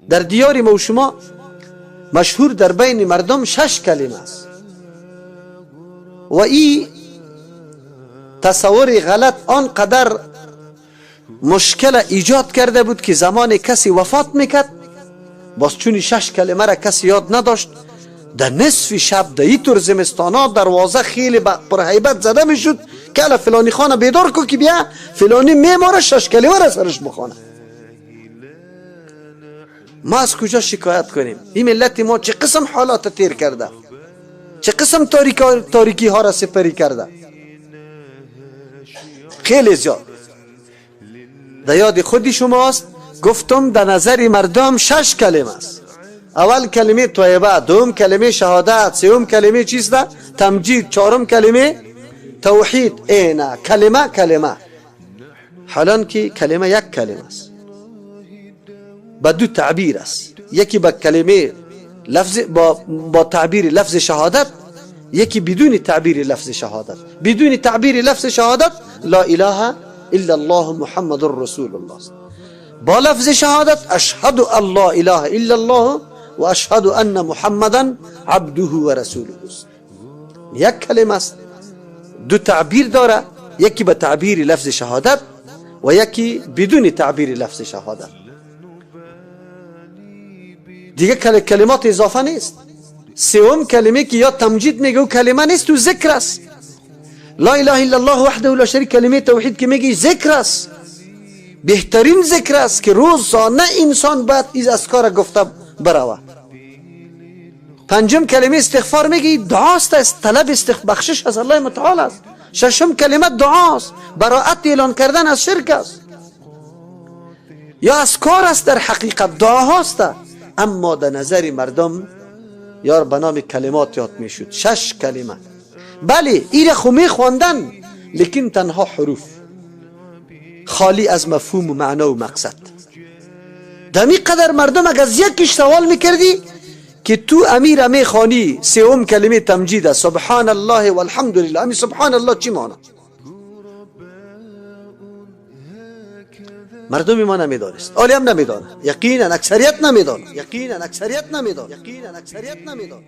در دیار ما و شما مشهور در بین مردم شش کلمه است و این تصور غلط آنقدر مشکل ایجاد کرده بود که زمان کسی وفات میکرد، باز چون شش کلمه را کسی یاد نداشت، در نصف شب در ایتور زمستانا دروازه خیلی پرهیبت زده میشد که الا فلانی خانه بیدار کو که بیا فلانی میماره شش کلمه را سرش بخوانه. ما از کجا شکایت کنیم؟ این ملت ما چه قسم حالات تیر کرده، چه قسم تاریکی ها را سپری کرده، خیلی زیاد. در یاد خودی شماست گفتم در نظر مردم شش کلمه است. اول کلمه طیبه، دوم کلمه شهادت، سوم کلمه چیست؟ تمجید، چهارم کلمه توحید. اینا کلمه کلمه، حالان که کلمه یک کلمه است، با دو تعبیر است. یکی با کلمه لفظ با تعبیر لفظ شهادت، یکی بدون تعبیر لفظ شهادت. بدون تعبیر لفظ شهادت لا اله الا الله محمد رسول الله است. با لفظ شهادت اشهد ان لا اله الا الله و اشهد ان محمدا عبده و رسوله است. یک کلمه است، دو تعبیر داره، یکی به تعبیر لفظ شهادت و یکی بدون تعبیر لفظ شهادت. دیگه کلمات اضافه نیست. سوم کلمه که یا تمجید میگه و کلمه نیست و ذکر است. لا اله الا الله وحده لا شریک، کلمه توحید که میگی ذکر است، بهترین ذکر است که روزانه انسان باید از اذکار گفته بروه. پنجم کلمه استغفار میگی دعاست، است طلب بخشش از الله متعال است. ششم کلمه دعاست، براءت اعلان کردن از شرک است یا اذکار است، در حقیقت دعاهاست. اما در نظر مردم یار به نام کلمات یاد میشد، شش کلمه. بله ایره خو میخواندن، لیکن تنها حروف خالی از مفهوم و معنا و مقصد. دمی قدر مردم اگر از یکیش سوال میکردی که تو امیر میخوانی، سوم کلمه تمجید است، سبحان الله والحمد لله، امی سبحان الله چی معنا؟ مردم ما نمیدانست، آلی هم نمیدانه، یقینا اکثریت نمیدانه، یقینا اکثریت نمیدانه، یقینا اکثریت نمیدانه.